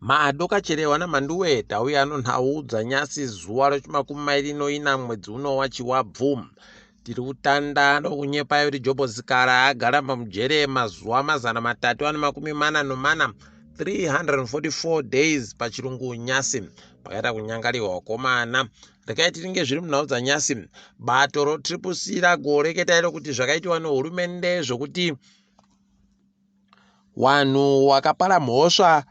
Madoka cherewa naMhanduwe tauya nonhau dzanyasi zuva rechimakumi mairi noina mwedzi uno waChivabvu. Tiri kutanda nokunyepa kuti Jobho Sikhala agara mujere mazuva 344, 344 days pachirungu nyasi pakaita kunyangariwa vakomana. Regai tiringe zviri munhau dzanyasi. Bato roTriple C ragoreketa iro kuti zvakaitiwa nehurumende zvokuti wanhu wakapara mhosva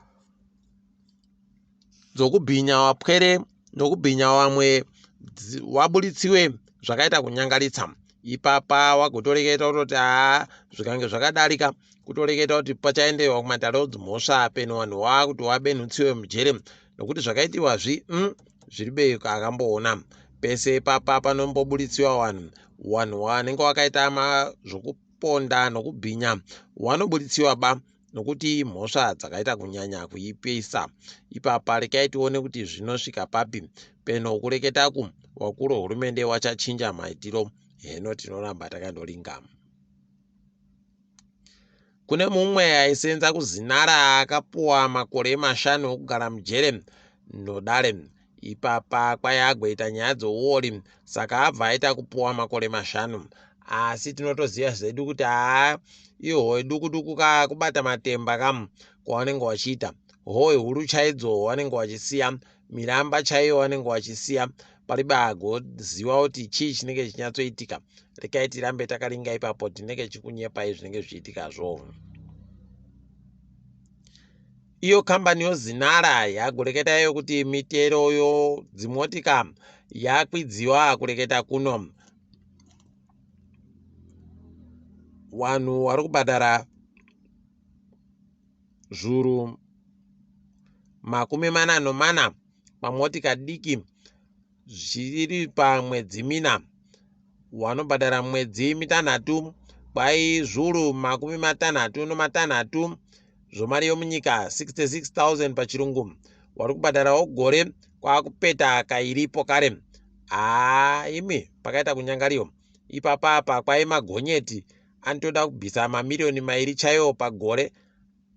dzokubhinya wapwere nokubhinya wamwe waburitsiwe zvakaita kunyangaritsa. Ipapa wagotoreketa kutoti haa zvikange zvakadarika kutoreketa kuti pachaendewa kumatare odzimhosva peno wanhu wakuti wabenhutsiwe mujere nokuti zvakaitiwa zvi zviri beko akamboona pese ipapa panombobuditsiwa vanhu vanhu vanenge wakaita zvokuponda nokubhinya wanobuditsiwa ba nokuti mhosva dzakaita kunyanya kuipisa. Ipapa rekai tione kuti zvinosvika papi peno kureketaku wakuru hurumende wachachinja maitiro heno tinoramba takandoringa. Kune mumwe aisenza kuZinara akapuwa makore 5 okugara mujere nodare. Ipapa kwai agoita nyaya dzouori saka abva aita kupuwa makore 5. Asi tinotoziva zvedu kuti haa ihoi duku duku ka kubata matemba kam kwavanenge vachiita. Hoi huru chaidzo vanenge vachisiya, miramba chaiyo vanenge vachisiya. Paribe agoziva kuti chii chinenge chichinyatsoitika. Rekai tirambe takaringa ipapo tinenge chikunyepai zvinenge zvichiitikazvo. Iyo kambani yoZinara yagoreketa iyo kuti mitero yodzimotika yakwidziwa kureketa kuno. Vanhu vari kubhadhara zvuru 44 pamotika diki zviri pamwedzi mina. Vanobhadhara mwedzi mitanhatu kwai zvuru 66 zvomari yomunyika 66,000 pachirungu. Vari kubhadharawo gore kwakupeta kairipo kare. Haa imi pakaita kunyangariwa. Ipapa apa kwai magonyeti anotoda kubvisa mamiriyoni 2 chaiwo pagore.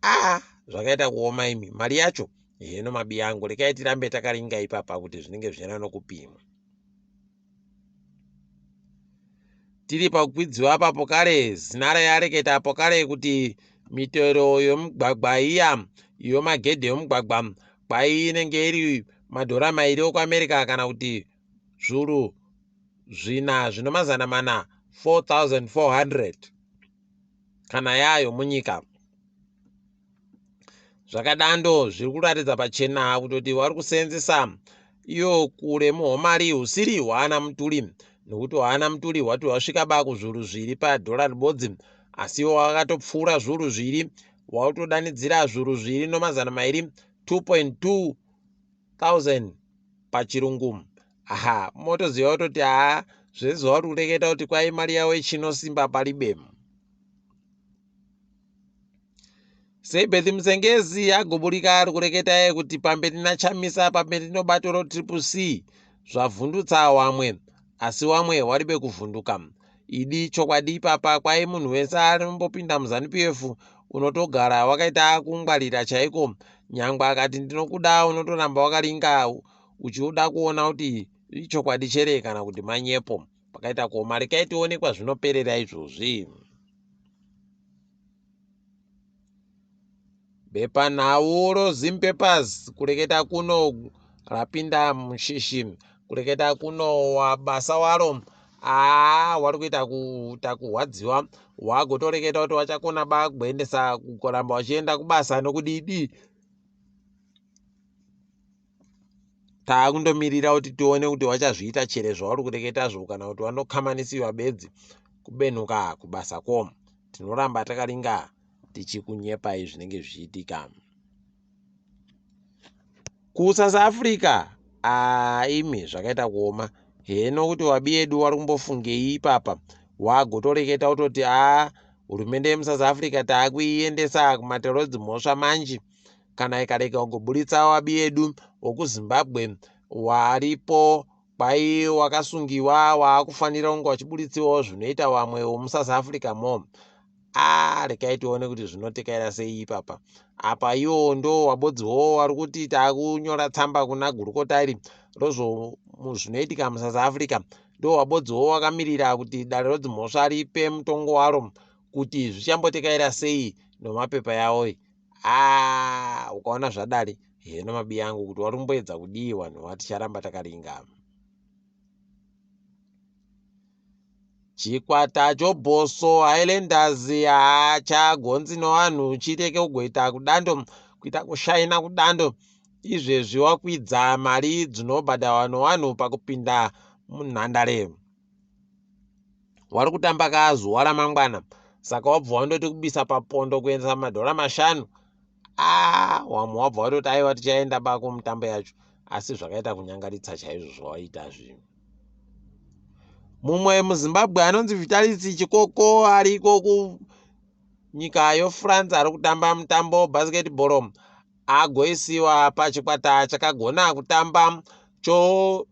Aa zvakaita kuoma imi mari yacho heno mabi angu. Rekai tirambe takaringa ipapa kuti zvinenge zvichienda nokupimwa. Tiri pakukwidziwa apapo kare Zinara yareketa apo kare kuti mitero yomugwagwa iya yomagedhe yomugwagwa kwai inenge iri madhora 2 okuAmerica kana kuti zvuru 4 zvino 400, 4400 kana yayo munyika. Zvakadando zviri kuratidza pachena kutoti vari kuseenzesa iyo kuremu hwemari husiri hwaana mutuli nokuti hwaana mutuli hwati hwasvika ba kuzvuru 2 padhora ribodzi asi iwo wakatopfuura zvuru 2 wautodanidzira zvuru 2 no200, 2.2 thousand pachirungu. Aha motoziva kutoti haa zvezuva uri kureketa kuti kwai mari yavo ichinosimba paribe. Seibeth Musengezi agoburika ari kureketa iye kuti pamberi naChamisa pamberi nobato roTriple C zvavhundutsa wamwe asi wamwe waribe kuvhunduka. Idi chokwadi ipapa kwai munhu wese anombopinda muZANU PF unotogara wakaita kungwarira chaiko nyangwe akati ndinokuda unotoramba wakaringa uchiuda kuona kuti ichokwadi chere kana kuti manyepo. Pakaita kuoma rekai tione kwazvinoperera izvozvi. Bepanhau roZimpapers kureketa kuno rapinda mushishi kureketa kuno wabasa waro aa wari kuita kuita kurwadziwa wagotoreketa kuti wachakona bakuendesa kuramba wachienda kubasa nokudidi taakundomirira kuti tione kuti wachazviita chere zvauri kureketazvo kana kuti wanokamanisiwa bedzi kubenhuka kubasa ko. Tinoramba takaringa tichikunyepai zvinenge zvichiitika. KuSouth Africa imi zvakaita kuoma heno kuti wabi yedu wari kumbofungei ipapa wagotoreketa kutoti aa hurumende yemuSouth Africa taakuiendesa kumatero edzimhosva manji kana ikarega kugoburitsa wabi yedu wokuZimbabwe waripo kwai wakasungiwa waakufanira kunge wachibuditsiwawo zvinoita vamwe vomuSouth Africa mo. Aa regai tione kuti zvinotekaira sei ipapa. Apa iwo ndo wabodziwo wari kuti takunyora tsamba kuna gurukota iri rozvinoitika muSouth Africa. Ndo wabodziwo wakamirira kuti dare rodzimhosva ripe mutongo waro kuti zvichambotekaira sei nomapepa yawo. Aa ukaona zvadari heno mabiya angu kuti wari kumboedza kudii wanhu waticharamba takaringa. Chikwata choBosso Highlanders hachagonzi nevanhu chireke kugoita kudando kuita kushaina kudando izvezvi wakwidza mari dzinobhadharwa nevanhu pakupinda munhandare wari kutamba ka zuva ramangwana saka wabva wandoti kubisa papondo kuendesa madhora mashanu aa wamwe wabva watoti aiwa tichaenda bako mutambo yacho asi zvakaita kunyangaritsa chaizvo zvawaita zvinhu Mumwe muZimbabwe anonzi Vitalis Chikoko ariko kunyika yoFrance ari kutamba mutambo webasketball agoisiwa pachikwata chakagona kutamba chomitambo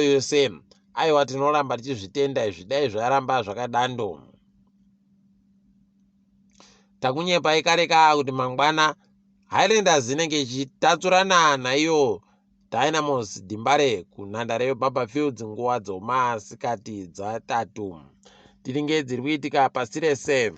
yose. Aiwa tinoramba tichizvitenda izvi dai zvaramba zvakadando. Takunyepai kare ka kuti mangwana Highlanders inenge ichitatsurana naiyo Dynamos Dembare kunhandare yeBarbourfields nguva dzomasikati dzatatu. Tiringe dziri kuitika pasi rese.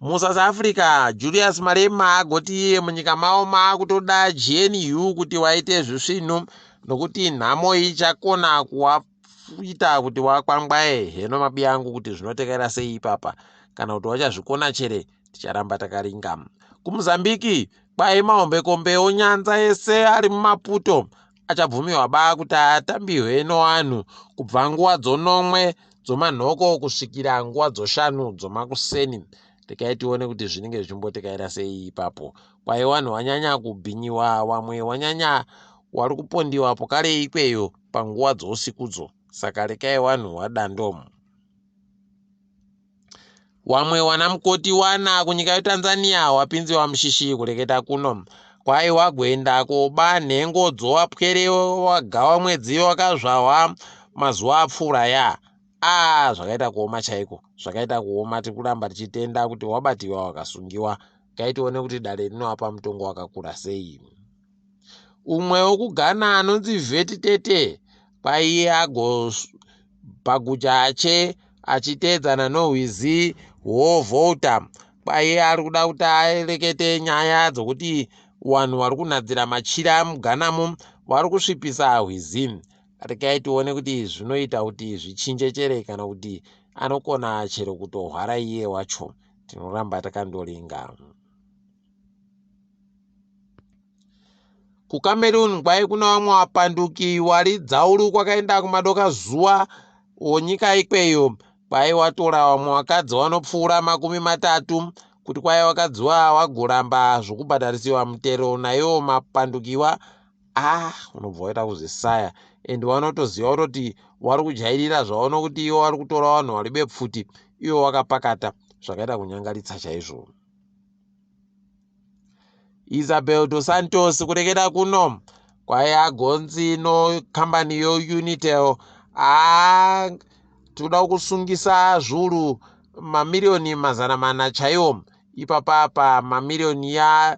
MuSouth Africa, Julius Malema agoti iye munyika mavo maakutoda GNU kuti waite zvisvinu nokuti nhamo ichakona kuwaita kuti wakwangwaye heno mabiya angu kuti zvinotekaira sei ipapa kana kuti wachazvikona chere ticharamba takaringa kumozambique kwai mahombekombe onyanza ese ari mumaputo achabvumiwa ba kuti atambihwe noanhu kubva nguva dzonomwe dzomanhoko kusvikira nguva dzoshanu dzomakuseni rekai tione kuti zvinenge zvichimbotekaira sei ipapo kwai wanhu wanyanya kubhinyiwa wamwe wanyanya wari kupondiwa pokare ikweyo panguva dzousikudzo saka rekai wanhu wadandomu Wamwe wanamukoti wana kunyika yeTanzania wapinziwa mushishi kureketa kuno. Kwai wagoenda koba nhengo dzowapwere wagawa mwedzi wakazvahwa mazuva apfuura ya. Ah, zvakaita kuoma chaiko. Zvakaita kuoma tiri kuramba tichitenda kuti wabatiwa wakasungiwa. Kai tione kuti dare rinovapa mutongo wakakura sei. Umwe wekuGhana anonzi Veti Tete kwaiye agobhaguja ache achiteedzana nohwizi hwoVolta kwaiye ari kuda kuti arekete nyaya dzokuti vanhu vari kunhadzira machira muGhanamo vari kusvipisa hwizi. Regai tione kuti zvinoita kuti zvichinje chere kana kuti anokona chero kutohwara iye wacho. Tinoramba takandoringa. KuCameroon kwai kuna vamwe vapanduki wari dzauru kwakaenda kumadoka zuva wonyika ikweyo kwai watora vamwe vakadzi vanopfuura 30 kuti kwai vakadzi wa wagoramba zvokubhadharisiwa mutero naiwo mapandukiwa ah unobva waita kuzvisaya and vanotoziva kutoti wari kujairira zvavo nokuti iwo wari kutora vanhu vari bepfuti iwo wakapakata zvakaita kunyangaritsa chaizvo. Isabel dos Santos kureketa kuno kwai agonzi no kambani yoUnitel aa tinoda kusungisa zviuru mamiriyoni 400 chaiwo ipapa apa mamiriyoni ya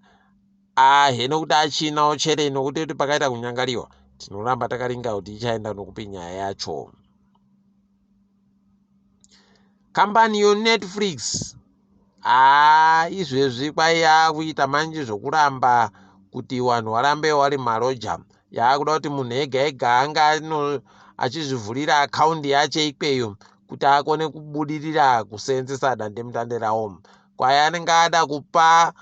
ahe nokuti achinawo chere nokuti kuti pakaita kunyangariwa tinoramba takaringa kuti ichaenda nokupi nyaya yacho. Kambani yoNetflix haa izvezvi kwai yakuita manje zvokuramba kuti vanhu varambe vari maroja yaakuda kuti munhu ega ega ange achizvivhurira akaundi yache ikweyo kuti akone kubudirira kuseenzesa dandemutande rawo kwai anenge ada kupa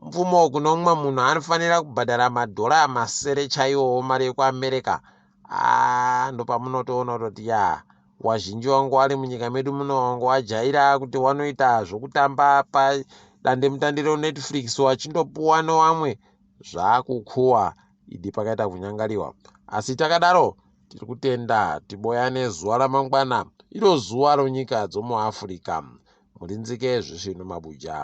mvumo kune umwe munhu anofanira kubhadhara madhora masere chaiwo mari yekuAmerica haa ndopamunotoona kutoti yaa Wazhinji wangu wari munyika medu muno wangu wajaira kuti wanoita zvokutamba padandemutande reNetflix wachindopuwa newamwe zvakukuwa idi pakaita kunyangariwa asi takadaro tiri kutenda tiboyane zuva ramangwana iro zuva ronyika dzomuAfrica murinzike zvisvinu mabuja.